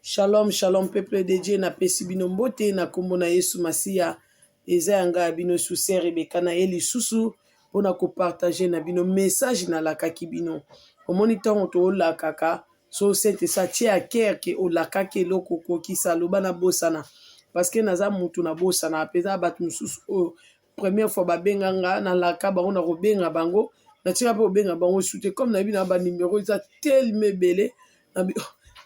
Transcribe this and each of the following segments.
Shalom shalom peuple de Dieu napesi bino mbote na kombo na Yesu Masiya eza ya ngai ya bino Suser Rebecca na ye lisusu mpona kopartage na bino message nalakaki bino. Omoni ntango toolakaka so saint esa tie à cœur ke olakaki eloko okokisa loba nabosana parce que naza mutu nabosana mpenza bato mosusu oyo première fois babenga nga nalaka bango na kobenga bango natika mpe kobenga bango su te comme nayebi na banimero eza telema ebele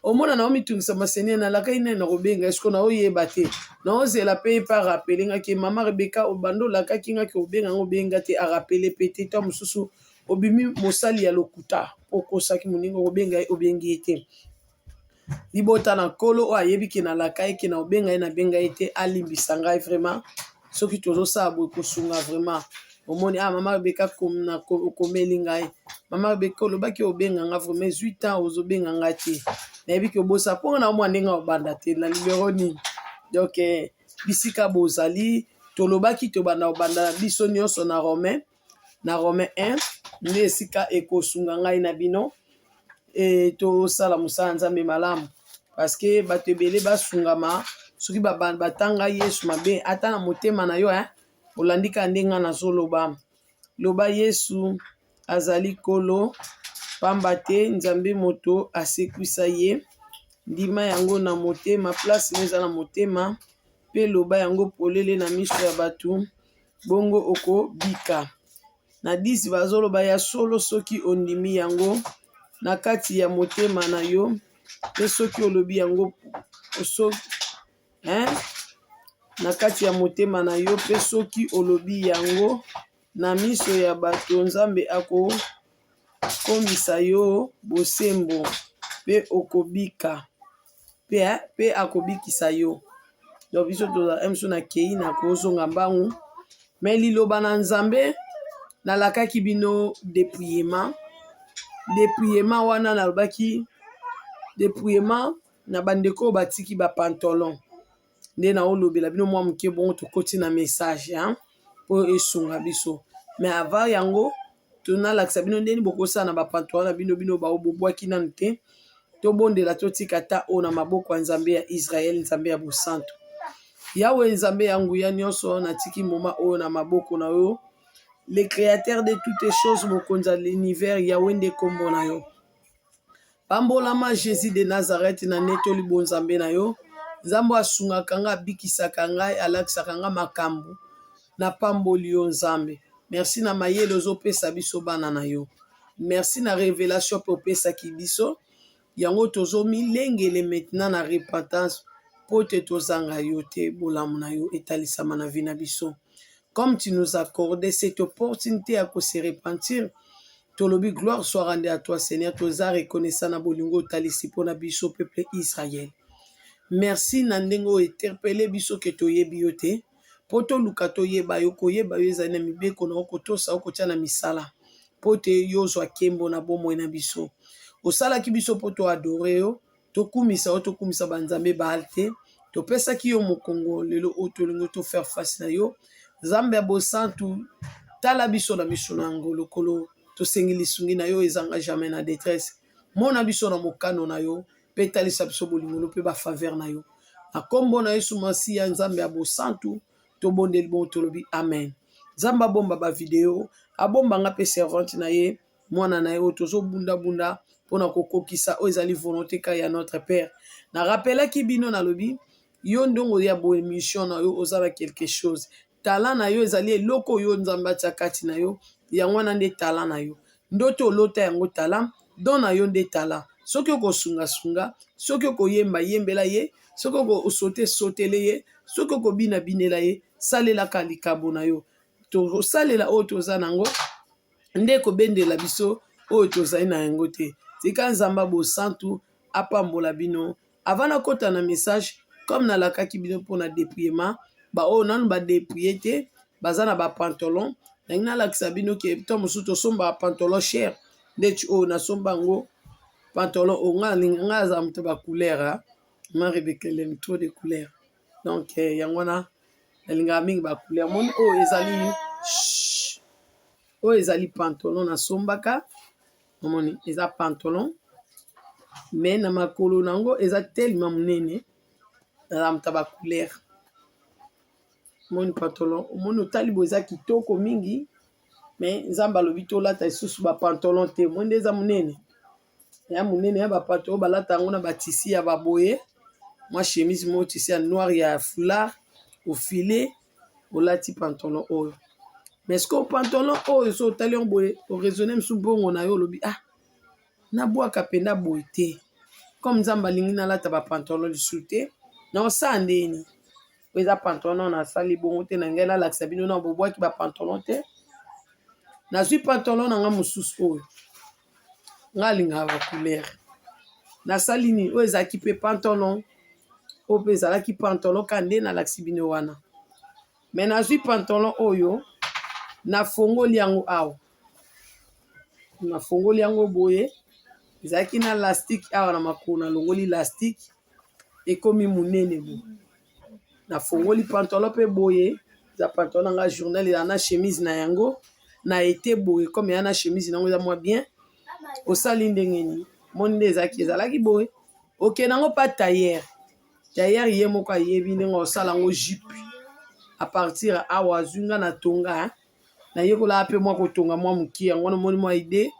omona na omitungisa masenie nalakaki nani na kobenga eske naoyeba te naozela mpe ye mpe arapele nga ke mama Rebecca obanda olakaki nga ke obenga nga obenga te arapele mpe te ntango mosusu obimi mosali ya lokuta okosaki moninga okobenga ye obengi ye te libota na nkolo oyo ayebi ke nalaka ye ke na obenga ye nabenga ye te alimbisa ngai vraiment soki tozosala boye kosunga vraiment omoni ah mama Rebecca okomeli ngai mama Rebecca olobaki obenga nga vraiment ezwi temps ozobenga ngai te nayebi ke obosa mpo nga na omwa ndenge obanda te na numero nini donc eh, bisika bozali tolobaki tobanda obanda na biso nyonso na romain na romain 1 nde esika ekosunga ngai na bino e, tosala mosala nzambe malamu parceke bato ebele basungama soki batanga yesu mabe ata na motema na yo eh, olandi kaka nde ngai nazoloba loba yesu azali nkolo pamba te nzambe moto asekwisa ye ndima yango na motema place no eza na motema mpe loba yango polele na miso ya bato bongo okobika. Na 10 bazoloba ya solo soki ondimi yango na kati ya motema na yo mpe soki olobi yango so, hein? na kati ya motema na yo mpe soki olobi yango na miso ya bato Nzambe akokomisa yo bosembo mpe okobika. Pe pe akobikisa yo. Donc biso tozala biso na kei na kozonga mbangu. Mais liloba na Nzambe nalakaki bino depouillement. Depouillement wana nalobaki depouillement na bandeko oyo batiki ba pantalon. Nde naolobela bino mwa moke bongo tokoti na message hein po esunga biso. Mais avant yango tonalakisa bino ndeni bokosala na ba pantalon na bino bino bao bobwaki nanu te. Tobondela totika ata oyo na maboko ya Nzambe ya Israël, Nzambe ya bosantu. Yawe Nzambe ya nguya nyonso, natiki moma oyo na maboko na yo. Le créateur de toutes choses, mokonzi ya l'univers, Yawe nde kombo na yo. Pambolama Jesus de Nazareth na netoli bonzambe na yo. Nzambe asungaka nga, abikisaka ngai, alakisaka nga makambo. Napamboli yo Nzambe. Merci na mayele ozopesa biso bana na yo. Merci na revelation pe opesaki biso. Yango tozomilengele maintenant na repentance po te tozanga yo te bolamu na yo etalisama na vie na biso. Comme tu nous accorde cette opportunité ya ko se repentir, tolobi gloire soit rendue à toi Seigneur, toza reconnaissant na bolingo otalisi mpo na biso peuple Israël. Merci na ndenge oyo interpelle biso ke toyebi yo te. Mpo toluka toyeba yo, koyeba yo ezali na mibeko na yo, kotosa yo, kotia na misala, mpo te yo ozwa nkembo na bomoi na biso. Osalaki biso mpo to adore yo, tokumisa yo, tokumisa banzambe Baal te. Topesaki yo mokongo, lelo oyo tolingi to faire face na yo. Nzambe ya bosantu, tala biso na miso na ngolu, Nkolo. Tosengi lisungi na yo ezanga jamais na detresse. Mona biso na mokano na yo, mpe talisa biso bolingo no mpe ba faveur na yo. Na kombo na Yesu Masiya, Nzambe ya bosantu, tobondeli bongo tolobi amen. Nzambe abomba ba video, abomba nga mpe servante na ye, mwana na ye oyo tozobundabunda mpo na kokokisa oyo ezali volonté ka ya notre père. Na rappelaki bino nalobi yo ndongo ya bo emission na yo oza na quelque chose. Talent na yo ezali eloko oyo Nzambe atia kati na yo, yango wana nde talent na yo. Ndoto olota yango talent, don na yo nde talent. Soki okosunga sunga, soki okoyemba yembela ye, soki okosote sotele ye, soki okobina binela ye, salelaka likabo na yo. Tosalela oyo toza na yango nde ekobendela biso oyo tozali na yango te. Tika Nzambe ya bosantu apambola bino. Avant nakota na message, comme nalakaki bino mpona depouillement, baoyo nanu ba depouille te, baza na ba pantalon, nalingi nalakisa bino ke ntango mosusu tosombaka pantalon cher, ndeti oyo nasomba yango pantalon oyo ngai nalinga ngai azala moto ya ba couleur, ma Rebecca elle aime trop de couleur, donc yango wana nalingaka mingi ba couleur. Moni oyo ezali oyo ezali pantalon nasombaka, omoni eza pantalon. Mais na makolo na yango eza telema monene, na moto ya ba couleur. Omoni pantalon, omoni otali boye eza kitoko mingi, mais Nzambe alobi tolata lisusu ba pantalon te, omoni nde eza monene. Ya monene ya ba pantalon balata yango na ba tissu ya ba boye, mwa chemise moko tissu ya noir ya foulard ofile olati pantalon oyo. Mais sikoyo pantalon oyo soki otali yango boye o raisonner mosusu mbongo na yo olobi ah nabwaka mpenza boye te, comme Nzambe alingi nalata ba pantalon lisusu te, nakosala ndenge nini? Oyo eza pantalon nasali bongo te, na ngai nalakisa bino na bobwaki ba pantalon te. Nazwi pantalon na ngai mosusu oyo, ngai alingaka ba couleur. Nasali nini? Oyo ezalaki mpe pantalon, oyo mpe ezalaki pantalon kaka nde nalakisi bino wana. Mais nazwi pantalon oyo, nafongoli yango awa. Nafongoli yango boye, ezalaki na lastique awa na makolo, nalongoli lastique, ekomi monene boye. Nafongoli pantalon mpe boye, eza pantalon na nga journal ezala na chemise na yango, na ete boye comme eza na chemise na yango eza mwa bien. Osali ndenge nini? Omoni nde ezalaki, ezalaki boye. Okende yango pa tailleur. Tailleur ye moko ayebi ndenge osala yango jupe. A partir awa azwi nga na tonga, nayekolaka mpe mwa kotonga mwa moke, yango wana omoni mwa idée.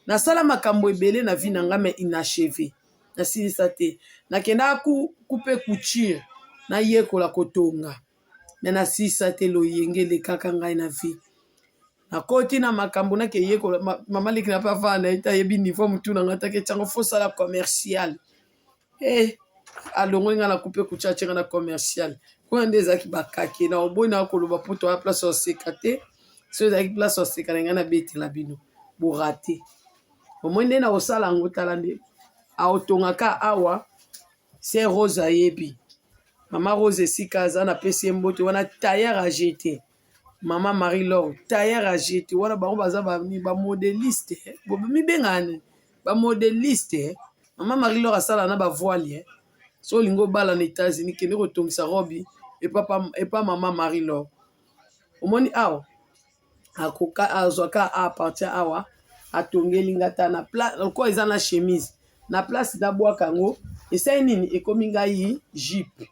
Nasala makambo ebele na vie na nga mais inachevé. Nasilisa te. Nakendaka coupe couture, nayekola kotonga. Mais nasilisa te, loyenge elekaka ngai na vie. Nakoti na makambo nakeyekola, mama leki na pe afanda na ye te ayebi niveau mutu na ngai te ake tiango faut osala commercial. Eh, alongoli ngai na coupe couture atie ngai na commercial. Kuna nde ezalaki bakake na oboyi na koloba po toya place ya oseka te. Soki ezalaki place ya oseka na ngai nabetela bino borate. Omoni nde na kosala yango, tala nde aotongaka awa se Rose ayebi. Mama Rose esika aza napesi ye mbote wana tailleur a jeté. Mama Marie Laure tailleur a jeté wana bango baza ba modeliste, mibengaka nini? Ba modeliste. Mama Marie Laure asala na ba voile. So olingi obala na États-Unis kende kotongisa robe epa mama Marie Laure. Omoni awa akoka azwaka a partir awa atongeli nga ta na place lokola eza na chemise na place nabwaka yango esali nini ekomi ngai jupe.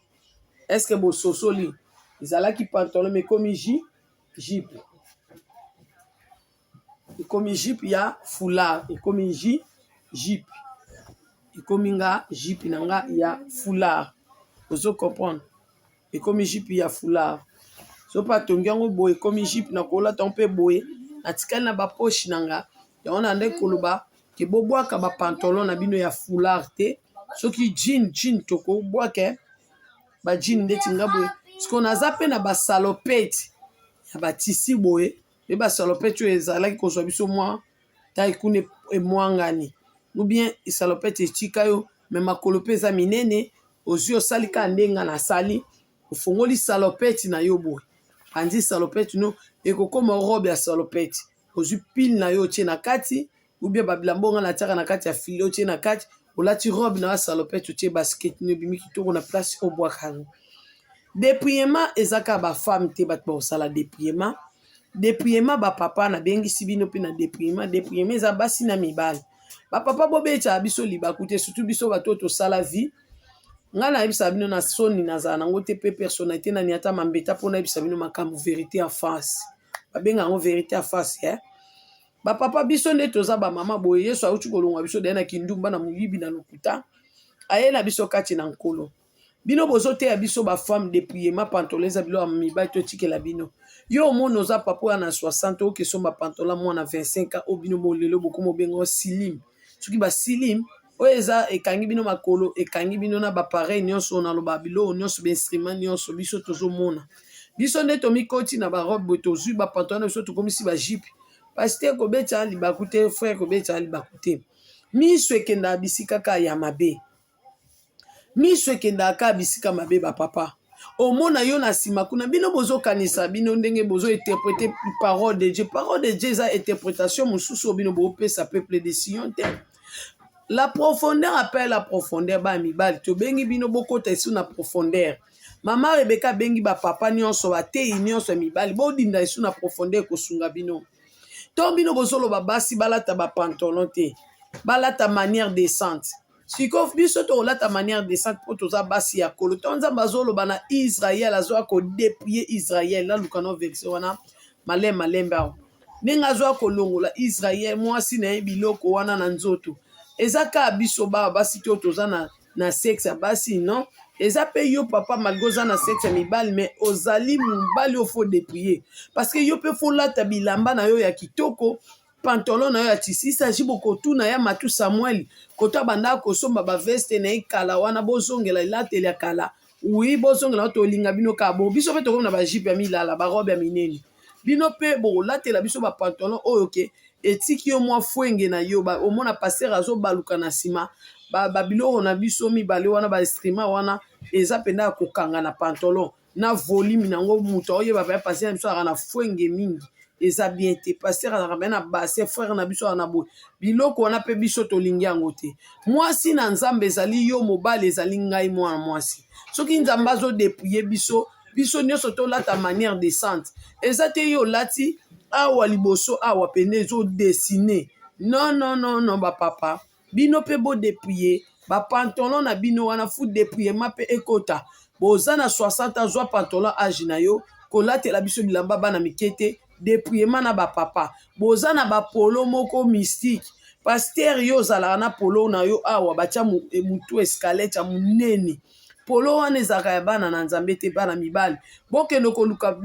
Est-ce que bososoli? Ezalaki pantalon mais ekomi jupe. Ekomi jupe ya foulard, ekomi jupe. Ekomi nga jupe na nga ya foulard. Ozo comprendre? Ekomi jupe ya foulard. So mpe atongi yango boye ekomi jupe na kolata yango mpe boye natikali na ba poche na nga. Yango na nde koloba ke bobwaka ba pantalon na bino ya foulard te. Soki jean jean tokobwaka ba jean ndeti nga boye. Sikoyo naza mpe na ba salopette ya ba tissu boye, pe ba salopette oyo ezalaki kozwa biso mwa taille kuna emwangani ou bien salopette etika yo mais makolo mpe eza minene, ozwi osali kaka ndenge nga nasali, ofongoli salopette na yo boye, panzi salopette no ekokoma robe ya salopette. Ozwi pile na yo otie na kati ou bien ba bilamba oyo nga natiaka na kati ya filet otie na kati, olati robe na yo ya salopette otie basket no ebimi kitoko na place obwaka yango. Dépouillement eza kaka ba femme te bato bakosala dépouillement. Dépouillement ba papa nabengisi bino mpe na dépouillement. Dépouillement eza basi na mibali. Ba papa bobetaka biso libaku te, surtout biso bato oyo tosala vie. Ngai nayebisaka bino na soni nazala nango te mpe personnalité nani ata mambeta mpo nayebisa bino makambo vérité en face. Babenga yango vérité en face eh? Ba papa biso nde toza ba mama boye, Yesu auti kolongwa biso deya na kindumba na moyibi na lokuta, aye na biso kati na Nkolo. Bino bozoteya biso ba femme dépouillement pantalon eza biloko ya mibali totikela bino. Yo omoni oza papa oyo na 60 oke somba pantalon mwana 25 ans oyo bino bolelo bokoma obenga silim. Soki ba silim oyo eza ekangi bino makolo, ekangi bino na ba appareil nyonso naloba biloko nyonso ba instrument nyonso biso tozomona. Biso nde tomikoti na ba robe boye tozwi ba pantalon na biso tokomisi ba jupe. Pasteur kobetisa libaku te, frère kobetisa libaku te. Miso ekendaka bisika kaka ya mabe. Miso ekendaka kaka bisika mabe ba papa. Omona yo na nsima kuna bino bozokanisa bino ndenge bozo interpréter parole de Dieu. Parole de Dieu eza interprétation mosusu oyo bino bopesa peuple de Sion te. La profondeur appelle la profondeur bana mibali tobengi bino bokota esu na profondeur. Mama Rebecca abengi ba papa nyonso bateyi nyonso ya mibali bodinda esu na profondeur kosunga bino. To bino bozoloba basi balata ba pantalon te, balata manière décente. Sikoyo biso tokolata manière decente mpo toza basi ya kolo. Ntango Nzambe azoloba na Israël, azoya kodepouiller Israël. Naluka no verse wana malembe malembe awa. Ndenge azoya kolongola Israël mwasi na ye biloko wana na nzoto. Eza kaka biso ba basi to toza na na sexe ya basi non eza mpe yo papa malgre oza na sexe ya mibali mais ozali mobali oyo faut dépouiller parce que yo mpe faut lata bilamba na yo ya kitoko pantalon na yo ya tisi isaji bokotuna ya matu samuel koto abandaka kosomba baveste na ye kala wana bozongela elateli ya kala wi bozongela yo tolinga bino kaka bo biso mpe tokomi na bajipe ya milala barobe ya minene bino mpe bokolatela biso bapantalon oyo ke etiki yo mwa fwenge na yo omona pasteur azobaluka na nsima babiloko na biso mibale wana bainstrument wana eza mpenza ya kokanga na pantalon na volume na yango moto aoyeba mpenza pasteur na biso azalaka na fwenge mingi eza bien te pasteur azalaka mpenza na bassin frère na biso azalaka na boye biloko wana mpe biso tolingi yango te mwasi na nzambe ezali yo mobali ezali ngai mwana mwasi soki nzambe azodepouye biso biso nyonso tolata manière decente eza te yo olati awa liboso awa pene ezodessine non non non non bapapa bino mpe bodepouye bapantalon na bino wana fu depouillement mpe ekota boza na 60 ans zwa pantalon age na yo kolatela biso bilamba bana mike te depouillement na bapapa boza na bapolo moko mystique pasteur yo ozalaka na polo na yo awa batya mutu escalete ya monene polo wana ezalaka ya bana na nzambe te bana mibali bokende koluka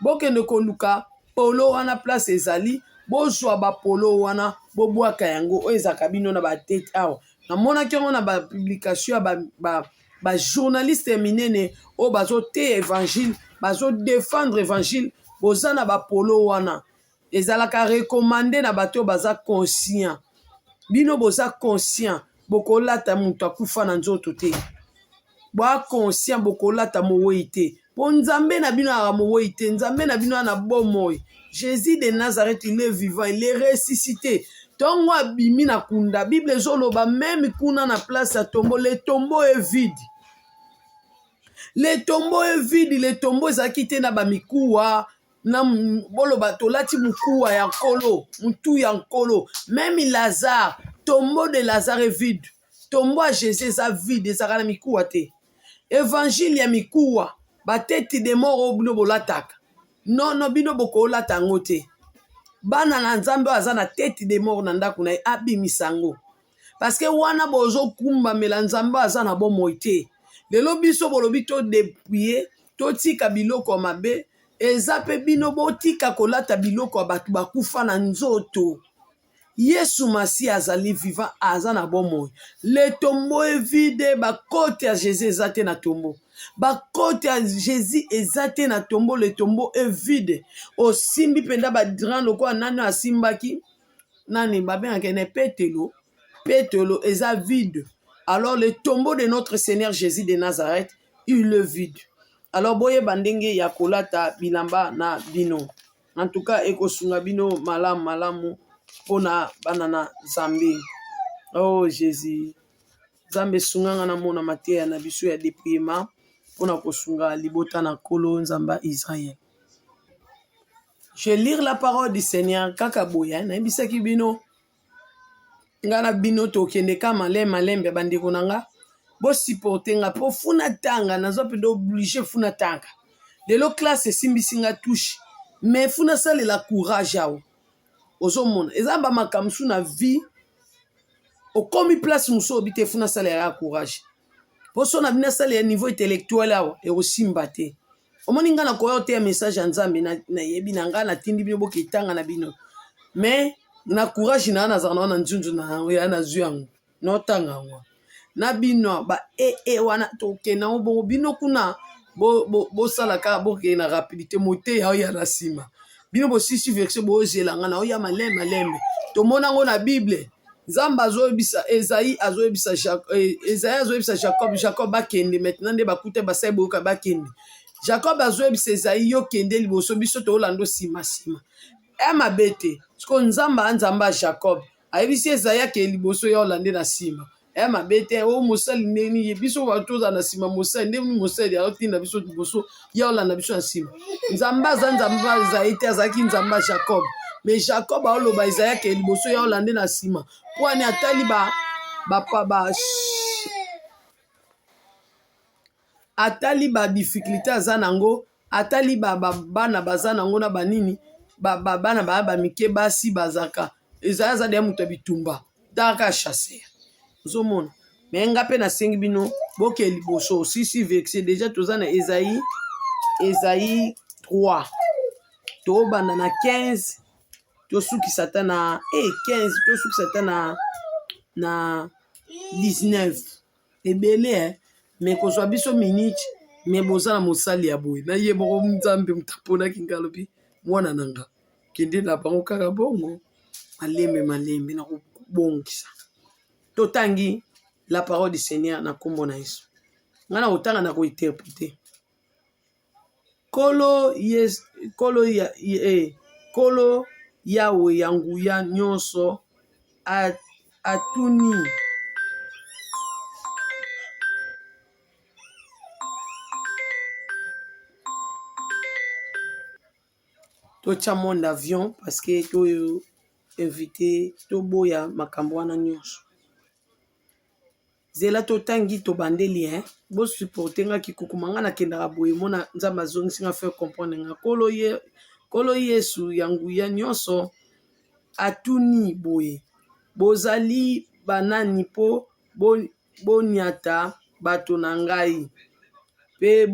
bokende koluka polo wana place ezali bozwa bapolo wana bobwaka yango oyo ezalaka bino na batete awa namonaki yango na bapublication ya bajournaliste ba, ba minene oyo bazoteya évangile bazodefendre évangile boza na bapolo wana ezalaka recommande na bato oyo baza conscient bino boza conscient bokolata moto akufa na nzoto te boa conscient bokolata mowei te mpo nzambe na bino ayaka mowei te nzambe na bino aya na bomoi jésus de nazareth il est vivant il est ressuscité ntongo abimi na kunda bible ezoloba meme kuna na place ya tombo le tombeau est vide le tombeau est vide le tombeau ezalaki te na bamikuwa na boloba tolati mokuwa ya nkolo mutu ya nkolo meme lazare tombeau de lazare est vide tombeau ya jésus eza vide ezalaka na mikuwa te évangile ya mikuwa batete de mort oyo bino bolataka nono bino bokolata yango te bana na nzambe oyo aza na tete de mort na ndako na ye abimisa yango parceke wana bozokumbamela nzambe oyo aza na bomoi te lelo biso bolobi todepouye totika biloko ya mabe eza mpe bino botika kolata biloko ya bato bakufa na nzoto yesu masiya azali vivant aza na bomoi le tombeau est vide bakote ya jésus eza te na tombeau bakote ya jésus eza te na tombeau le tombeau est vide osimbi mpenza badrant lokola nani asimbaki nani babengaka ne petelo petelo eza vide alors le tombeau de notre seigneur jésus de nazareth il est vide alors boyeba ndenge ya kolata bilamba na bino en tout cas ekosunga bino malamu malamu mpona bana na nzambe oh jésus nzambe esunga nga namona mateya na biso ya depouillement mpona kosunga libota na nkolo nzambe ya israel je lire la parole du seigneur kaka boye nayebisaki bino nga na bino tokende ka malembe malembe bandeko na nga bosupporte nga mpo funa tanga naza mpenza oblige funa tanga lelo classe esimbisi nga touche mais funa salela courage awa ozomona eza bamakambo mosusu na vie okomi place mosusu obi te funa salela ya courage mpo so na bino asalela niveau intellectuel awa ekosimba te omoni ngai nakoya oteya message ya nzambe nayebi na ngai natindi bino boketanga na bino mais na courage na nazalaka na wana nzunzu na ya nazwi yango naotanga yango na bino ba ee e wana tokende yango bongo bino kuna bosala kaka bokende na rapidité moteya oya na nsima bino bosisi verse bozela nga na oya malembe malembe tomona yango na bible nzambe azoyebisa ezai azoyebisa eh, ezai azoyebisa jacob jacob bakende maintenant nde bakuta basali boyoka bakende jacob azoyebisa ezai yo kende liboso biso toolanda nsima nsima ya mabe te sikoyo nzambe a nzambe ya jacob ayebisi ezai akende liboso ya olande na nsima ya mabe te o mosali ndenge nini ye biso bato tozala na nsima mosali ndenge nini mosali aotinda biso liboso ya olanda biso na nsima nzambe aza nzambe azali te azalaki nzambe ya jacob mais jacob aoloba ezali akende liboso ya olande na nsima Mpo ani atali ba ba ba, ba atali ba difficulté aza nango atali ba, ba bana baza nango na banini ba, ba, bana baya bamike basi bazaka ezali aza deya moto ya bitumba taka chasseur ozomona me nga mpe nasengi bino boke liboso sisi vexe deja toza na ezai ezai 3 tobanda na 15 tosukisa ata na e eh, 15 tosukisa ata na na 19 ebele eh? me kozwa biso minute me boza na mosali ya boye na ye moko nzambe moto aponaki nga alobi mwana na nga kende na bango kaka bongo malembe malembe na kobongisa totangi la parole du seigneur na nkombo na yesu ngai na kotanga na kointerprete Nkolo Yesu, Nkolo ya, eh, Nkolo Yawe ya nguya nyonso atuni. Totya monde avion parce que to invite toboya makambo wana nyonso. Zela totangi tobandeli hein bo supporte nga kikukuma nga nakendaka boye mona nzambe azongisi nga faire comprendre nga kolo ye kolo yesu ya nguya nyonso atuni boye bozali banani po boniata bato na ngai pe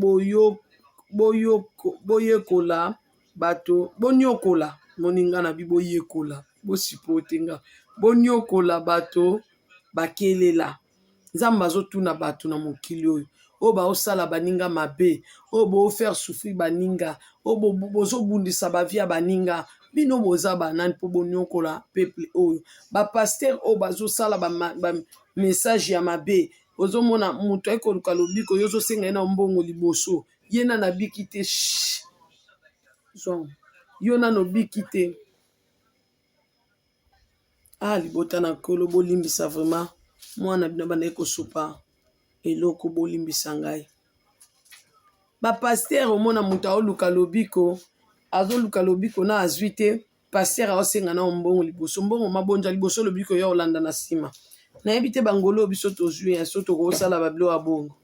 boyekola bato boniokola moninga na bi boyekola bosupporte nga boniokola bato bakelela. Nzambe azotuna bato na mokili oyo oyo baosala baninga mabe oyo bo faire souffrir baninga oyo bozobundisa bavie ya baninga bino boza banani mpo boniokola peuple oyo bapaster oyo bazosala bamessage ba ya mabe ozomona moto aye koluka lobiko yo ozosenga ye na mbongo liboso ye nano abiki te yo nano obiki te Ah libota na nkolo bolimbisa vraiment mwana bino abandaki kosopa eloko bolimbisa ngai ba pasteur omona moto aoluka lobiko azoluka lobiko na azwi te pasteur aosenga nao mbongo liboso mbongo mabonza liboso lobiko ya olanda na nsima nayebi te bangolo oyo biso tozwi ya so tokosala babilo ya bongo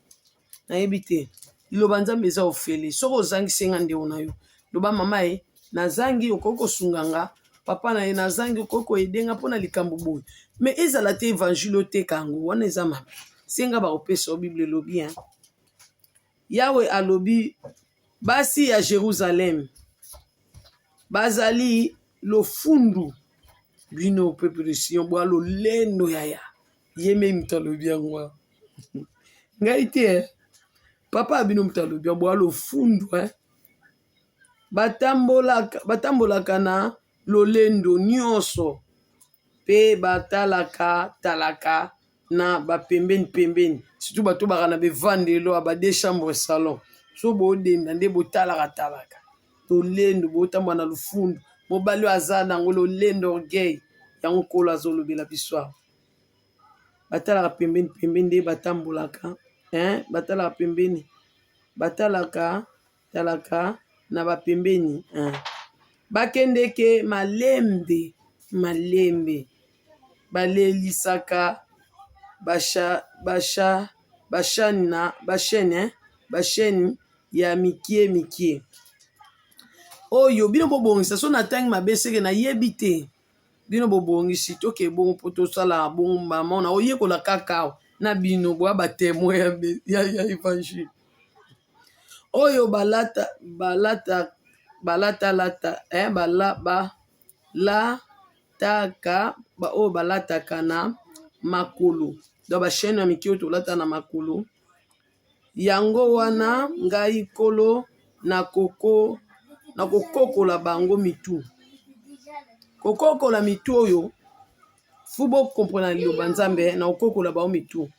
nayebi te liloba nzambe eza ofele soki ozangi senga ndeko na yo loba mama ye nazangi okoki kosunga nga papa na ye nazangi okoki koyede nga mpo na likambo boye me ezala te evangile oteka yango wana eza mabe senga bakopesa yo bible elobi hein yawe alobi basi ya jerusalem bazali lofundu bino peuple de sion bwa lolendo yaya ye mei moto alobi yango ngai te eh. papa ya bino moto alobi yango bwa lofundu eh. Batambolaka, batambolaka na lolendo nyonso mpe batalaka talaka na bapembeni pembeni surtout bato baka na bevandelo ya ba deux chambre salon so bodenda nde botalaka talaka lolendo botambola na lofundu mobali oyo aza nango lolendo orgueil yango nkolo azolobela biso awa batalaka pembeni pembeni nde batambolaka hein batalaka pembeni batalaka talaka na ba pembeni hein. Bakendeke malembe malembe balelisaka basha basha bashani na bashene hein basheni ya mikie mikie oyo bino bobongisa so natangi mabe seke nayebi te bino bobongisi toke bongo mpo tosala bongo mama na oyekola kaka awa na bino boya batemoin ya, ya, ya evangile oyo balata balata balatalata eh, bala, balataka baoyo balataka na makolo donc bachaine ya mike oyo tolata na makolo yango wana ngai nkolo nakoko nakokokola bango mitu kokokola mitu oyo fu bokomprena liloba nzambe na kokokola bango mitu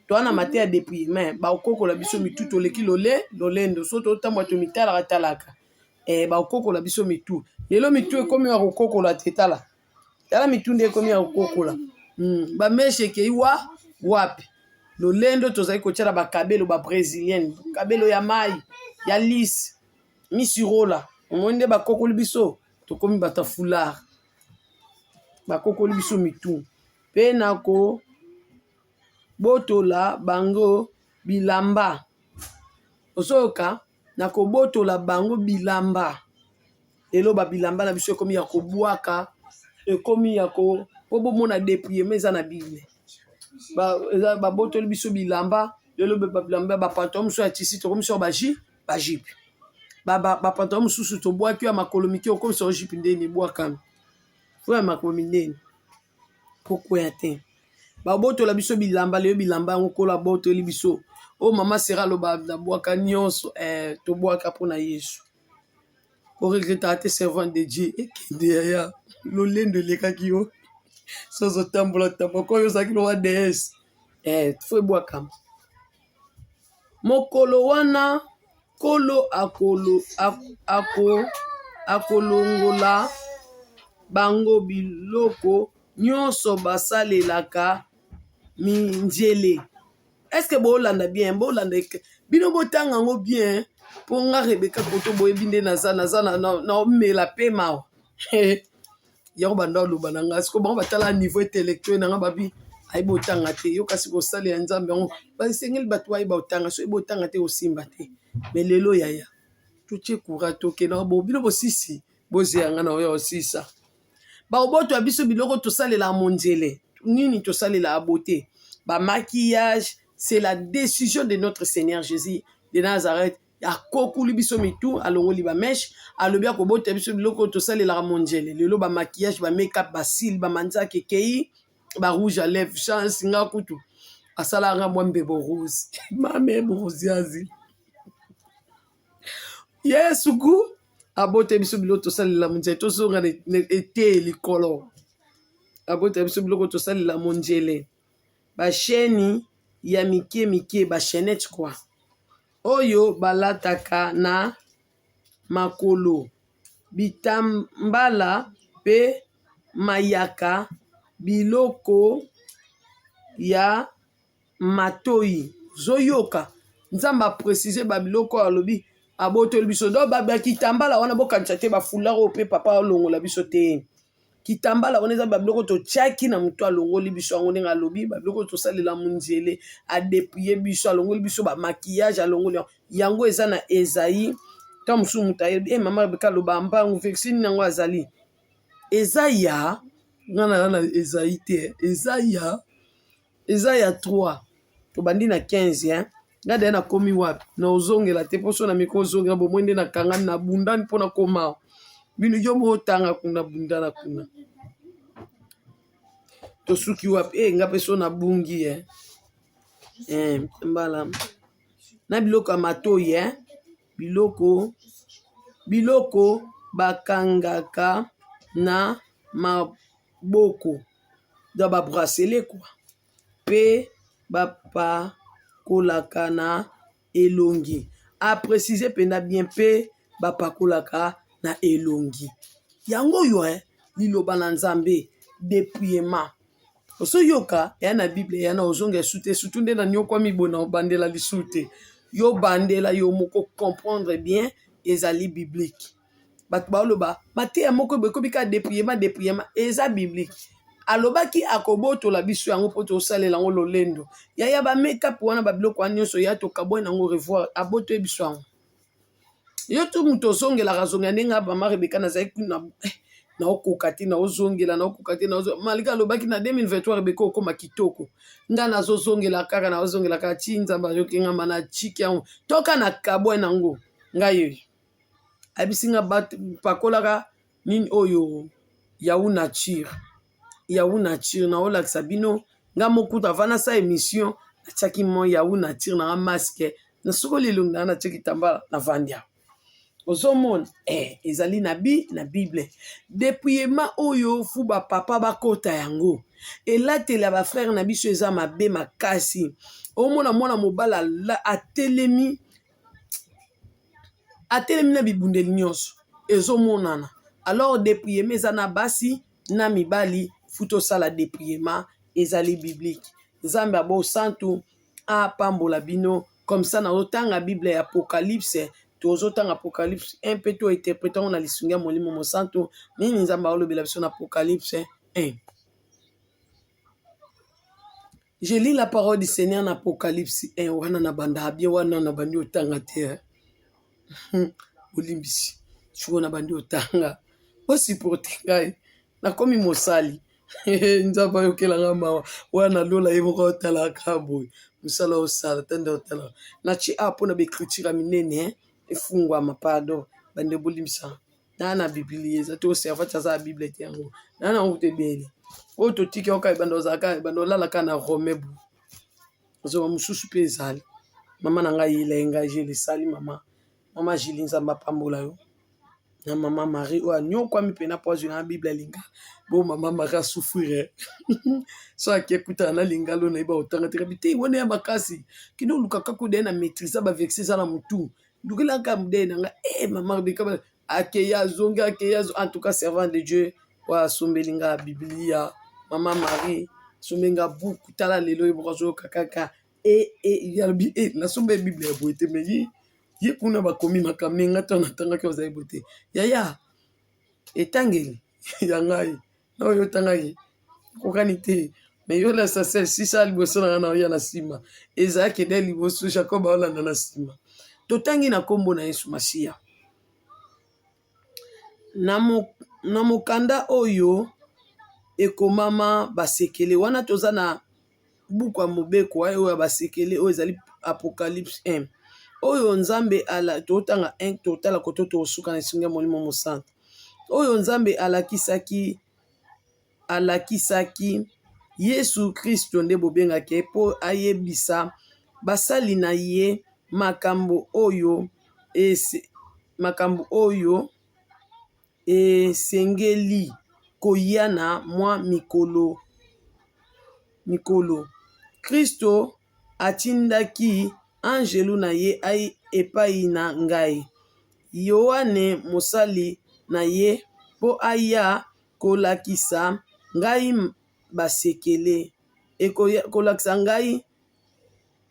toa na mateya depouillement bakokola biso mitu toleki lole lolendo so totambola tomitalaka talaka eh, bakokola biso mitu lelo mitu ekomi ya kokokola te tala tala mitu nde ekomi ya kokokola mm, bameshe ekei wa wapi lolendo tozali kotia na bakabelo ba brésilienne kabelo ya mai ya lise misirola omoni nde bakokoli biso tokomi bato ya foulard bakokoli biso mitu. Mpe nakobotola bango bilamba. Ozoyoka? Nakobotola bango bilamba. Lelo ba bilamba na biso ekomi ya kobwaka, ekomi ya ko po bomona depouillement eza na Bible. Ba eza babotoli biso bilamba, lelo ba bilamba ba pantalon mosusu ya tissu tokomisi yango ba ju ba jupe. Ba ba ba pantalon mosusu tobwaki ya makolo mike okomisa yango jupe ndeni ebwakami. Oyo ya makolo minene kokweya te. Babotola biso bilamba lelo bilamba yango nkolo abotoli biso. Oyo mama Sera aloba nabwaka nyonso eh, tobwaka mpo na Yesu. Ko regrettaka te servante de Dieu ekende yaya lolendo elekaki yo so ozotambola tambola ko yo ozalaki lowa déesse eh, fo ebwakama mokolo wana nkolo akolo, ako, akolongola bango biloko nyonso basalelaka minzele. Est ce que bolanda bien? Bolanda bino botanga yango bien mpo nga Rebecca koto boyebi nde naza naza naomela pema awa yango banda oloba na nga sikoyo bango batala niveau intellectuel na nga babi ayebi otanga te yo kasi kosalela nzambe yango basengeli bato bayeba otanga soki botanga te osimba te me lelo yaya totie courage tokenda bo bino bosisi bozela nga na oyo osisa Baoboto ya biso biloko tosalelaka monzele nini tosalelaka beauté ba maquillage c'est la décision de notre Seigneur Jésus de Nazareth akokuli biso mitu alongoli ba mèche alobi akobota biso biloko tosalelaka monzele lelo ba maquillage ba make up ba cils ba manzaka ekei ba rouge à lèvres chance nga kutu asalaka nga mwa mbebo rose mame rosiazi Yesu ku abote biso biloko tosalela monzele tozonga na eteye likolo abote biso biloko tosalela monzele ba chaine ya mike mike ba chainette quoi oyo balataka na makolo bitambala pe mayaka biloko ya matoyi ozoyoka nzambe a precise ba biloko oyo alobi abotoli biso donc ba kitambala wana bokanisa te ba foulard oyo pe papa alongola biso te kitambala wana eza ba biloko totiaki na moto alongoli biso yango ndenge alobi ba biloko tosalela monzele adepouille biso alongoli biso ba maquillage alongoli yango eza na Esaïe ntango mosusu moto ayebi e mama Rebecca aloba mbangu verse nini yango azali eza ya nga naza na Esaïe te eza ya Eza ya 3 tobandi na 15 hein nga deja nakomi wapi na ozongela te mpo so na miko ozongela bomoi nde nakangami na bundani mpo nakoma bino yo moko otanga kuna bundana kuna tosuki wapi e nga mpe so nabungi eh. Eh, mbala na biloko ya matoi eh. Biloko biloko bakangaka na maboko donc ba bracelet quoi pe bapakolaka na elongi a precise pena bien pe bapakolaka na elongi yango oyo hein liloba na nzambe depouillement ozoyoka eya na bible eya na ozonga esu te surtout nde na niokwami boye na obandela lisusu te yo bandela yo moko comprendre bien ezali biblique Bato baoloba mateya moko boye ekomi kaka depouillement depouillement eza biblique. Alobaki akobotola biso yango mpo tosalela yango lolendo. Yaya ba make up wana ba biloko wana nyonso ya tokabwani yango revoir abotoli biso yango. Yo tu moto ozongelaka zongela ndenge nga mama Rebecca nazalaki kuna eh, naokoka te naozongela naokoka te malika alobaki na 2023 Rebecca okoma kitoko nga nazozongela kaka naozongela kaka ti Nzambe ayoki nga mana chiki yango toka na kabwani yango ngai oyo ayebisi nga pakolaka nini oyo yawu nature yawu nature naolakisa bino nga mokutu avant nasala émission natiaki mo yawu nature nanga masque nasukoli elongi nanga natie kitambala navandi awa ozomona eh, ezali na bi na bible depouillement oyo fu bapapa bakota yango elateli ya bafrere na biso eza mabe makasi omona mwana mobali atelemi atelemi na bibundeli nyonso ezomonana alors depouillement eza na basi na mibali futi osala depouillement ezali biblique nzambe ya bosantu apambola bino comme ça nazotanga bible ya apocalypse tozotanga apocalypse 1 mpe to interprete yango na lisungi ya molimo mosantu nini nzambe aolobela biso na apocalypse 1. Je lis la parole du Seigneur na Apocalypse 1 wana na banda bien wana na bandi otanga te. Bolimbisi. Sikoyo na bandi otanga. Bosupporte ngai. Nakomi mosali. Nzambe ayokela nga mawa. Wana lola ye moko otalaka boye. Mosala osala tanda otala. Natie a mpona ba écriture ya minene efungwama pardon. Bande bolimbisa. Naa na Biblia eza te servante aza na Bible te yango. Naa na yango te ebele. Oyo totiki oka ebanda ozalaka ebanda olalaka na Rome bu. Zoba mosusu mpe ezali. Mama na ngai yela ye ngai je lesali mama. Mama Julie Nzambe apambola yo. Na mama Marie oyo anyokwami mpena mpo azwi na Bible alinga. Bo mama Marie asouffrir. So ake kutana na lingalo na ye baotanga te kabi te wana ya makasi. Kino oluka kaka odeya na maîtrise ba vexe eza na mutu. Lukelaka mudeye na nga eh mama Rebecca akeyi azongi akeyi en tout cas servant de Dieu oyo asombeli nga biblia mama Marie asombeli nga buku tala lelo ye moko azoyoka kaka e e alobi e nasomba ye bible ya boye te me ye ye kuna bakomi makambo me nga to natangaki ozali boye te yaya etangeli ya ngai na oyo otangaki ekokani te me yo l'essentiel sisa liboso na ngai na oya na nsima ezalaki nde liboso jacob aolanda na nsima totangi na nkombo na yesu masiya na, mo, na mokanda oyo ekomama basekele wana toza na buku ya mobeko oyo ya basekele oyo ezali apocalypse 1 oyo nzambe ala totanga 1 totala koto tokosuka na esungi ya molimo mosantu oyo nzambe alakisaki alakisaki Yesu Kristo nde bobengaki ye mpo ayebisa basali na ye makambo oyo ese, makambo oyo esengeli koya na mwa mikolo mikolo. Kristo atindaki anjelu na ye epai na ngai, Yoane mosali na ye, mpo aya kolakisa ngai basekele, kolakisa ngai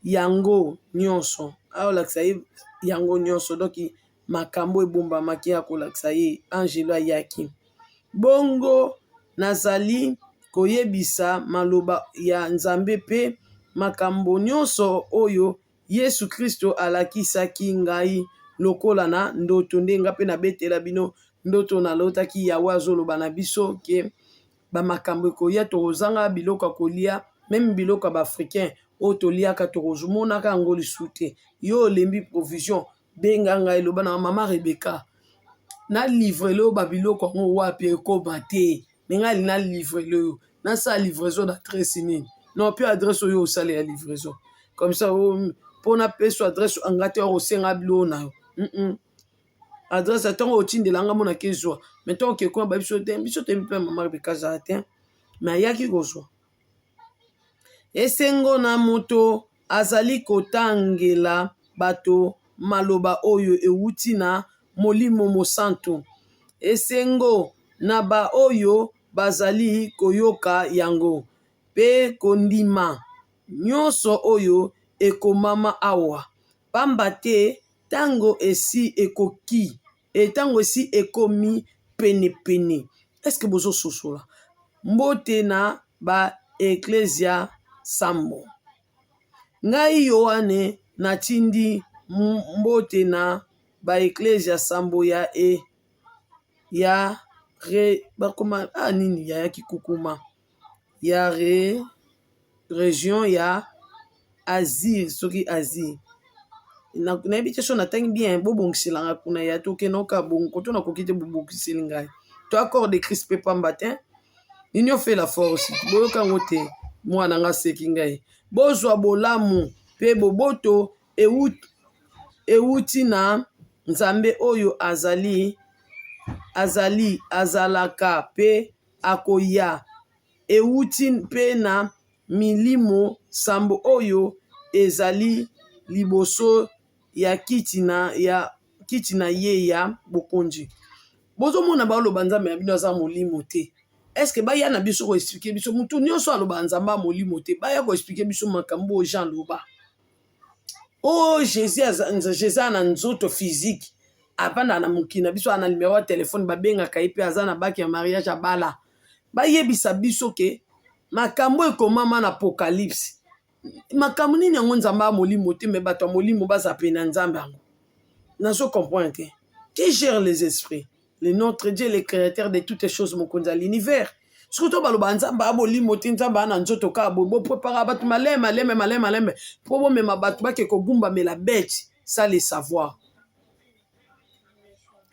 yango nyonso. Akolakisa ye yango nyonso, donc makambo ebombamaki akolakisa ye. Angelo ayaki. Bongo nazali koyebisa maloba ya Nzambe mpe makambo nyonso oyo Yesu Kristo alakisaki ngai lokola na ndoto. Nde nga mpe nabetela bino ndoto nalotaki Yawe azoloba na biso ke bamakambo ekoya, tokozanga biloko ya kolia, meme biloko ya baafricain oyo toliaka tokomonaka yango lisusu te. Yo olembi provision, benga ngai, loba na mama Rebecca, na livrele oyo babiloko yango wapi ekoma te. Me ngai na livrele oyo, nasala livraison na adresse nini? Non, mpe adresse oyo osala ya livraison. Comme ça, mpo napesa adresse anga te okosenga biloko na yo. Adresse ntango otindela nga mona kezwa. Mais ntango okekoma ba biso te, biso toyebi mpe mama Rebecca azala te. Mais ayaki kozwa. Esengo na moto azali kotangela bato maloba oyo ewuti na Molimo Mosantu. Esengo na baoyo bazali koyoka yango mpe kondima nyonso oyo ekomama awa, pamba te tango esi ekoki, tango esi ekomi penepene. Est-ce que bozososola? Mbote na ba eklezia sambo. Ngai Yoane natindi mbote na ba eklezia sambo ya e ya re bakoma ah nini ya kikukuma ya re region ya Asie soki Asie nayebi te so natangi bien bobongisela nga kuna ya tokende oka bongo koto nakoki te bobongiseli ngai to accord de Christ mpe pamba te union fait la force boyoka yango te mwana nga aseki ngai bozwa bolamu mpe boboto ewuti na Nzambe oyo azali azali azalaka mpe akoya ewuti mpe na milimo sambo oyo ezali liboso ya kiti na ya kiti na ye ya bokonzi. Bozomona baoloba Nzambe na bino aza molimo te. Est-ce baya na biso koexplike biso mutu nyonso aloba Nzambe ya molimo te, baya koexplike biso makambo oyo Jean aloba. Oyo oh, Jésus aza na nzoto physique avanda na mokili na biso ana numero ya telefone babengaka ye mpe aza na baki ya mariage abala. Bayebisa biso ke makambo ekomama na apocalypse. Makambo nini yango Nzambe ya molimo te, me bato ya molimo baza pene na Nzambe yango? Nazo comprendre te. Qui gère les esprits? Le notre Dieu, le créateur de toutes choses, mokonzi ya l'univers. Soki to baloba Nzambe ya molimo te, Nzambe na nzoto kaka boye, boprepara bato maleme maleme maleme maleme mpo bomema bato bake kogumbamela bete sans le savoir.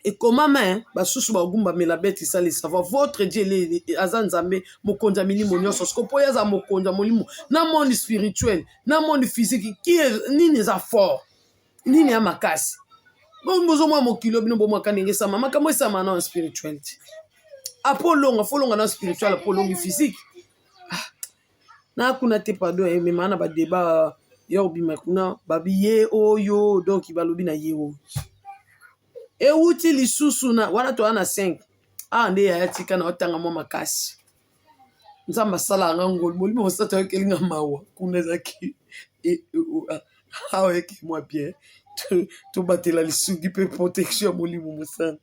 Ekomama hein, basusu bagumbamela bete sans le savoir. Votre Dieu aza Nzambe mokonzi ya milimo nyonso. Siko mpo ye aza mokonzi ya molimo na monde spirituel na monde physique, qui nini eza fort, nini ya makasi? Bozomwa mokili bino bomwaka ndenge esama makambo esama na spirituel te. Apo olonga, fo olonga na spirituel, apo olongi physique. Ah, na kuna te, pardon, emema na badeba ya kobima kuna babi ye oyo, donc balobi na ye oyo ewuti lisusu na wana toza na 5 awa nde yaya tika na otanga mwa makasi. Nzambe asalaka nga ngolu, molimo mosantu ayokeli nga mawa. Kuna ezalaki awa eke mwa bien, tobatela lisungi mpe protection ya molimo mosantu.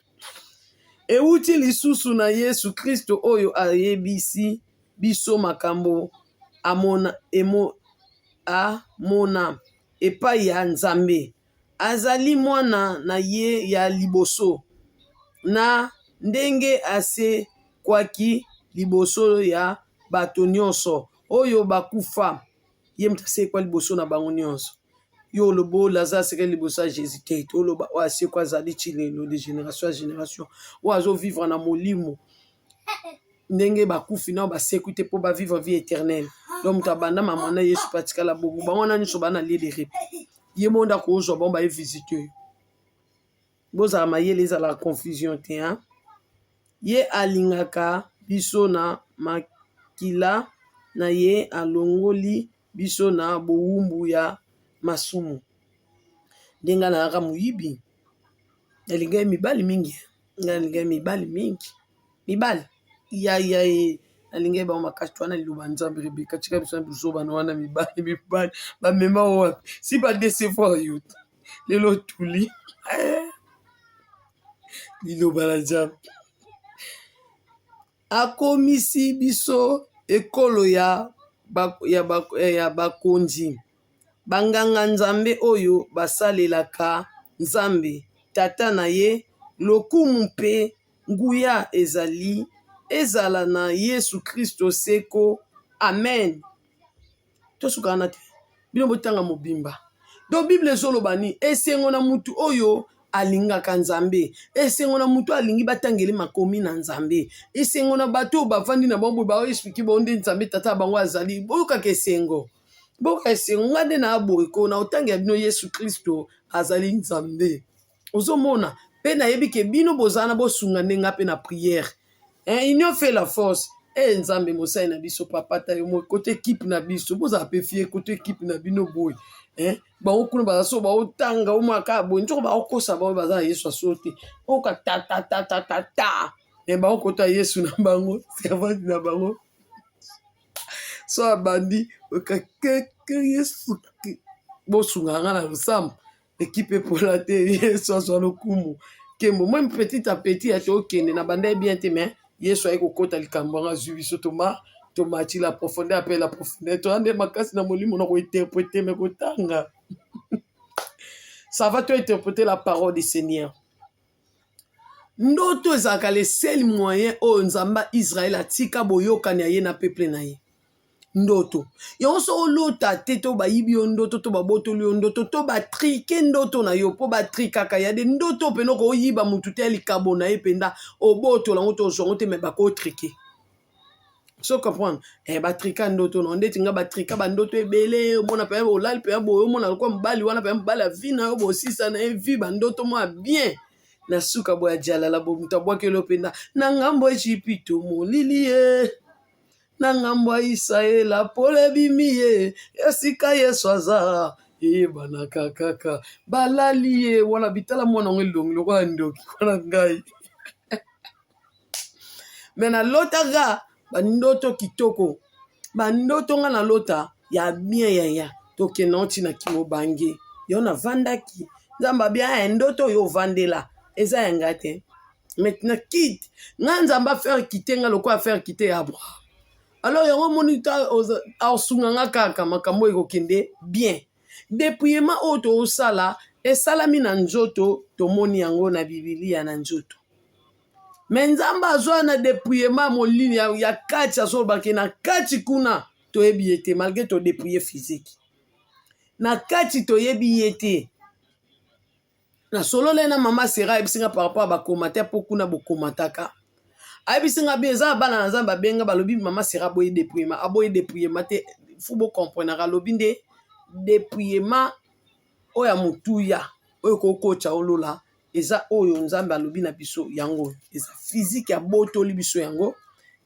Ewuti lisusu na Yesu Kristo oyo ayebisi biso makambo amona, emo, amona epai ya Nzambe. Azali mwana na ye ya liboso na ndenge asekwaki liboso ya bato nyonso oyo bakufa. Ye moto asekwa liboso na bango nyonso. Yo oloba oyo Lazare asekaki liboso ya Jésus te, toloba oyo asekwa azali ti lelo de génération ya génération, oyo azovivre na molimo ndenge bakufi nao basekwi te mpo bavivre vie éternelle. Donc moto abanda mama na Yesu mpe atikala bongo, bango wana nyonso baa na lieu de repos. Ye moko nde akozwa bango baye visiteur. Bozala mayele, ezalaka confusion te hein? Ye alingaka biso na makila na ye, alongoli biso na bowumbu ya masumu. Ndenge ngai nazalaka moyibi, nalingaki mibali mingi, ngai nalingaki mibali mingi, mibali ya ya ye nalingaki bango makasi. Wana liloba Nzambe, Rebeka tika biso na buzoba na wana mibali mibali bamema wapi si badecevoir yo lelo tuli liloba na Nzambe. Akomisi biso ekolo ya ya bakonzi, banganga Nzambe oyo basalelaka Nzambe Tata na ye. Lokumu mpe nguya ezali ezala na Yesu Kristo seko. Amen. Tosuka wana te, bino botanga mobimba. Donc Bible ezoloba nini? Esengo na mutu oyo alingaka Nzambe, esengo na mutu alingi batangeli makomi na Nzambe, esengo na bato oyo bavandi na bango boye baoexplike bango nde Nzambe Tata ya bango azali. Boyokaka esengo, boyoka esengo. Ngai nde na boye ko na otangela bino Yesu Kristo azali Nzambe. Ozomona mpe nayebi ke bino bozala na bosunga nde nga mpe na prière. Eh, union fait la force. Eh, Nzambe mosali na biso papa ta yo moko kote ekipe na biso bozala mpe fie kote ekipe na bino boye. Eh, bango kuna baza so baotanga omaka boye nzoko baokosa bango baza na Yesu aso te oka ta ta ta ta ta ta me bango kota Yesu na bango servante na bango so abandi okakeke Yesu bosunga nga na losambo. Ekipe epola te, Yesu azwa lokumu nkembo. Meme petit à petit ya tokende na banda bien te, mais Yesu aye kokota likambo yango, azwi biso toma tomati la profondeur ape la profondeur, toza nde makasi na molimo na kointerprete me kotanga. Ça va to interpréter la parole du Seigneur. Ndoto ezalaka le seul moyen oyo Nzambe ya Israël atika boyokani ya ye na peuple na ye. Ndoto yango soki olota te, to bayibi yo ndoto, to babotoli yo ndoto, to batrike ndoto na yo, mpo batrikaka ya de ndoto mpena okoyiba motu te ya likabo na ye mpenza, obotola yango to ozwa yango te, me bakotrike. So comprendre eh, batrika ndoto na ndeti nga batrika bandoto ebele. Omona mpenza olali mpenza boye, omona lokola mobali wana mpenza mobali ya vi na yo, bosisa na ye vi bandoto mwa bien na suka boye ajalala bo moto abwakeli yo mpenza na ngambo Ejipito molili ye, na ngambo ya Isalaela pole ebimi ye, esika Yesu aza eyebanaka kaka balali ye wana bitala mwana yango elongi lokola ndoki wana ngai. Me nalotaka bandoto kitoko, bandoto nga nalota ya bien yaya tokende ngo ntina kimobange yo navandaki Nzambe abia ndoto oyo ovandela eza ya nga te. Maintenant quitte nga, Nzambe afaire quitte nga lokola affaire quitte ya Abraham. Alors yango omoni aosunga nga kaka makambo ekokende bien. Depouillement oyo tozosala esalami na nzoto, tomoni yango na Bibilia na nzoto. Me Nzambe azwa na depouillement molili ya, ya kati, azoloba ke na kati kuna toyebi ye te, malgre to depouille physique. Na kati toyebi ye te. Nasololi na mama Sera, ayebisi nga par rapport ya bacommentaire, mpo kuna bokomantaka. Ayebisi nga bien, eza na bana na Nzambe abenga, balobi mama Sera aboyi dépouillement, aboyi dépouillement te. Fu bocomprenaka, alobi nde dépouillement oyo ya motuya oyo kokotya olola eza oyo Nzambe alobi na biso, yango eza physique, abotoli biso yango,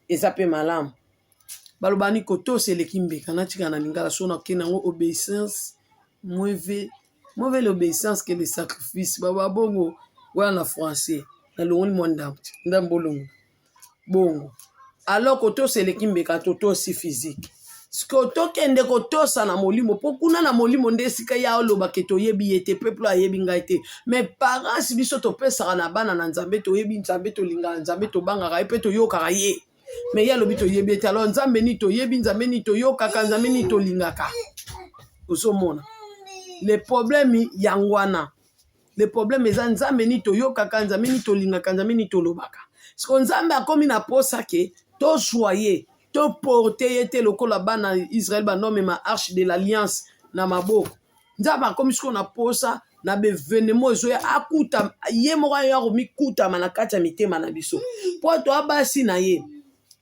eza mpe malamu. Baloba ni kotosa eleki mbeka. Natika na lingala so nakende yango obéissance mieux vaut l'obéissance que le sacrifice. Baba bongo wana na français, nalongoli mwa ndambo ndambo bolongo bongo. Alors kotosa eleki mbeka, totosi physique, sikoyo tokende kotosa na molimo, mpo kuna na molimo nde esika ya olobake toyebi ye te, peuple ayebi ngai te. Mais parents, biso topesaka na bana na Nzambe, toyebi Nzambe, tolingaka Nzambe, tobangaka ye mpe toyokaka ye. Mais ye alobi toyebi ye te. Alors Nzambe nini toyebi? Nzambe nini toyokaka? Nzambe nini tolingaka? Ozomona le problème yango wana. Le problème eza Nzambe nini toyokaka, Nzambe nini tolingaka, Nzambe nini tolobaka. Siko Nzambe akomi na posa ke tozwa ye, toporte ye te lokola bana Israel banomema arche de l'alliance na maboko. Nzambe akomi sikoyo na posa na baévénement ezoya, akuta ye moko aya komikutama na kati ya mitema na biso, mpo to abasi na ye.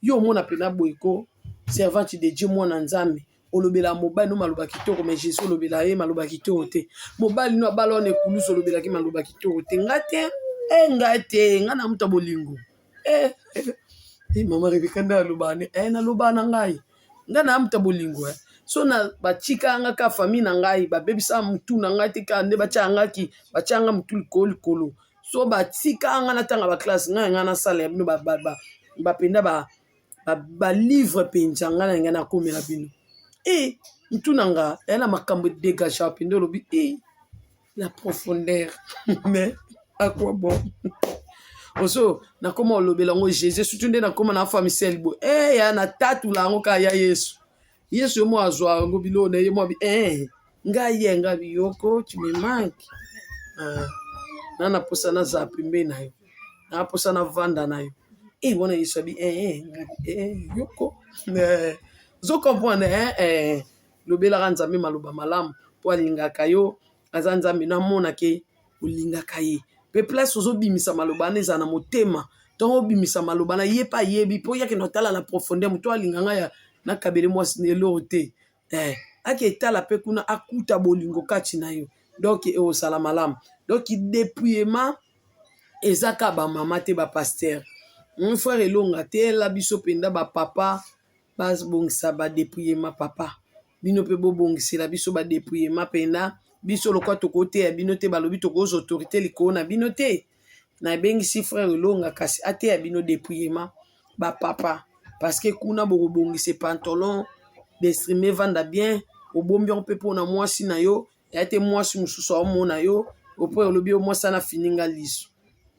Yo omona mpena boye ko servante de Dieu, mwana Nzambe, olobela mobali no maloba kitoko, mais Jésus olobela ye maloba kitoko te. Mobali no abala wana ekulusu, olobelaki maloba kitoko te. Nga te e, nga te, nga na moto ya bolingo e, e, mama Rebeka nde alobaka ne e, nalobaka na ngai, nga na moto ya bolingo e. So na batika nga ka famille na ngai, babebisa mutu na ngai te, kaka nde batya ngaki, batya nga mutu likolo likolo. So batika nga natanga baclasse, ngai ngai nasala ya bino bapenda balivre mpenza, ngai na ngai nakomela bino e mutu na nga eya na makambo edégage mpenza. Olobi e la profondeur, mais à quoi bon? Oso nakoma olobela yango Jésus, surtout nde nakoma na afamiseli boye e ya natatula yango kaka ya Yesu. Yesu ye mo azwa yango biloko na ye mo abi e ngai ye ngai biyoko, tu me manques. Ah, na naposa nazala pembeni na yo, naposa navanda na yo e wana. Yesu abi e ngai e yoko, ozo comprendre eh? Lobelaka Nzambe maloba malamu mpo alingaka yo, aza Nzambe namonake olingaka ye. Mpe place ozobimisa maloba wana ezala na motema. Ntongo obimisa maloba na ye mpe ayebi mpo yakende otala na profondeur. Moto alinga ngai nakabele mwasi eloko te eh, ake etala mpe kuna akuta bolingo kati na yo. Donc ekozala malamu. Donc dépouillement eza kaka bamama te, bapasteur, frère Elonga teyela biso mpenza, bapapa babongisa badépouillement. Papa, bino mpe bobongisela biso badépouillement mpenza. Biso lokwa tokoteya bino te, balobi tokozwa autorité likolo na bino te. Nabengisi frère Elonga kasi ateya bino dépouillement, bapapa, parce que kuna bokobongisa pantalon d'extrime evanda bien, obombi yango mpe mpona mwasi na yo ya te. Mwasi mosusu aomona yo opo olobi yo mwasi ana fininga liso,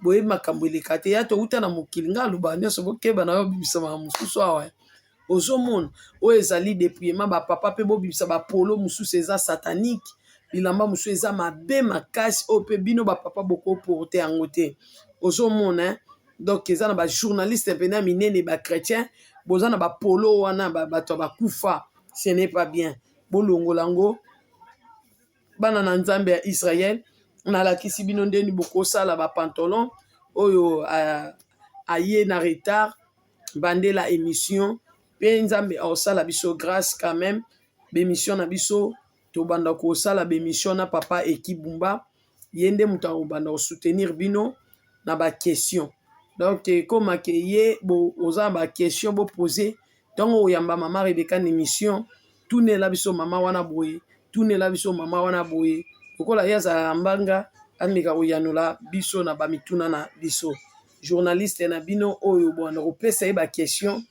boyebi makambo eleka te ya touta na mokili. Ngai alobaka nyonso, bokeba na yo, obimisa makambo mosusu awa. Ozomona oyo ezali dépouillement. Bapapa mpe bobimisa bapolo mosusu eza satanique, bilamba mosusu eza mabe makasi oyo mpe bino bapapa bokoporte yango te. Ozomona, donc eza na bajournaliste mpena minene, bachrétien, boza na bapolo wana bato ya bakufa, ce n'est pas bien, bolongola yango. Bana na Nzambe ya Israel, nalakisi bino ndeni bokosala bapantalon oyo aye na retard. Bandela émission mpe Nzambe aosala biso grâce quand même. Bémission na biso, tobanda kosala bémission na papa Ekibumba, ye nde moto akobanda kosoutenir bino na baquestion. Donc ekomake ye oza na baquestion bopose ntango oyamba mama Rebeka na émission, tunela biso mama wana boye, tunela biso mama wana boye. Lokola ye azala na mbanga, ameka koyanola biso na bamituna na biso. Journaliste na bino oyo bwanda kopesa ye baquestion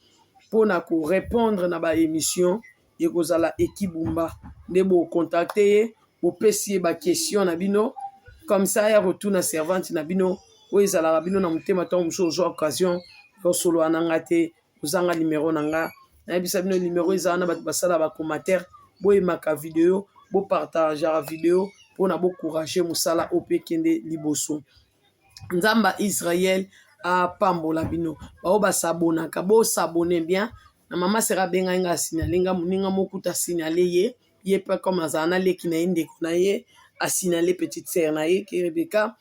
mpona korépondre na baémission ekozala Ekibumba nde bocontacte ye, bopesi ye baquestion na bino, comme ça ya kotuna servante na bino oyo ezalaka bino na motema. Ntango mosusu ozwa occasion osolola na nga te, ozanga numero na nga. Nayebisa bino numero eza wana, bato basala ba commentaire, boyemaka video, bopartageaka video mpona bocourage mosala oyo mpe ekende liboso. Nzambe ya Israël apambola bino. Baoyo basabonaka, bosabone bien. Na mama Sera abengai nga asignale nga, moninga moko kuta asignale ye, ye mpe comme azala na leki na ye, ndeko na ye, asignale petite sœur na ye ke Rebecca.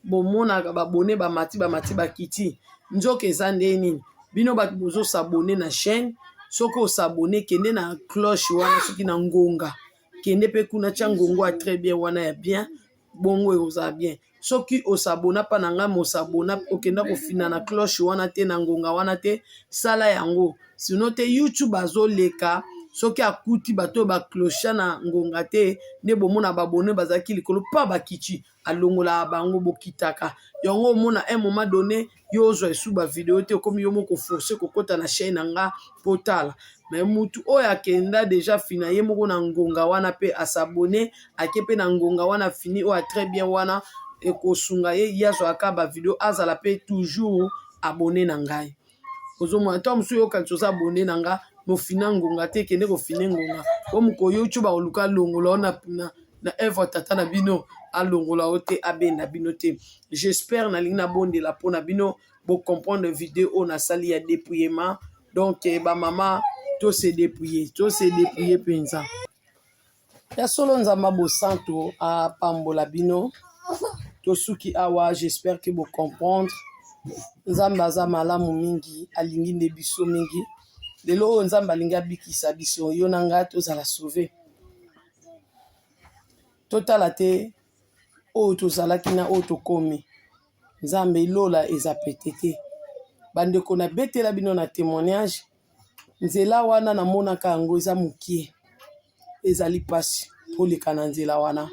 Bomonaka babone bamati bamati bakiti, nzoka eza nde nini? Bino bato bozosabone na chaîne, soki osabone, kende na cloche wana, soki na ngonga, kende mpe kuna, tia ngongo ya très bien wana ya bien, bongo ekozala bien. Soki osabona mpa na ngai, mosabona, okenda kofina na cloche wana te, na ngonga wana te, sala yango, sinon te YouTube azoleka. Soki akuti bato oyo baclocha na ngonga te, nde bomona babone bazalaki likolo mpa bakiti, alongolaka bango, bokitaka yango. Omona un moment donné yo ozwa esu bavideo te, okomi yo moko force kokɔta na chaîne na nga mpo tala. Mais mutu oyo akenda déjà fina ye moko na ngonga wana mpe asabone, ake mpe na ngonga wana fini oyo très bien wana, ekosunga ye, ye azwaka bavideo, azala mpe toujours abonné na ngai. Ozomona ntango mosusu oyokanisi oza abonné na nga, mofina ngonga te, kende kofine ngonga po mokolo YouTube akoluka alongola o na œuvre tata na bino, alongola o te, abenda bino te. J'espère, nalingi nabondela mpona bino bocomprendre video oyo nasali ya dépouillement. Donc bamama, tose dépouiller, tose dépouiller mpenza ya solo. Nzambe bosanto apambola bino. Tosuki awa, j'espère que bocomprendre. Nzambe aza malamu mingi, alingi nde biso mingi. Lelo oyo Nzambe alingi abikisa biso, yo na ngai tozala sauve. Totala te oyo tozalaki na oyo tokomi. Nzambe, lola eza pete te. Bandeko, nabetela bino na témoignage, nzela wana namonaka yango eza mokie, ezali mpasi koleka na nzela wana.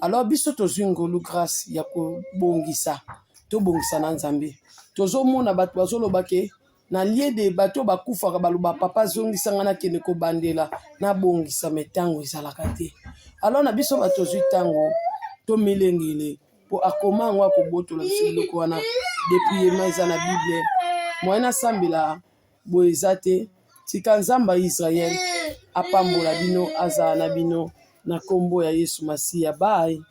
Alors biso tozwi ngolu, grâce ya kobongisa, tobongisa na Nzambe. Tozomona bato bazoloba ke na lieu de bato bakufaka, baloba: "Papa, zongisanga, nakende kobandela, nabongisa." Mais ntango ezalaka te. Alors na biso bato tozwi ntango, tomilengele mpo akoma yango, akobotola biso biloko wana. Dépouillement eza na Bible. Moye nasambela boye eza te. Tika Nzambe ya Israele apambola bino, azala na bino na nkombo ya Yesu Masiya. Bye.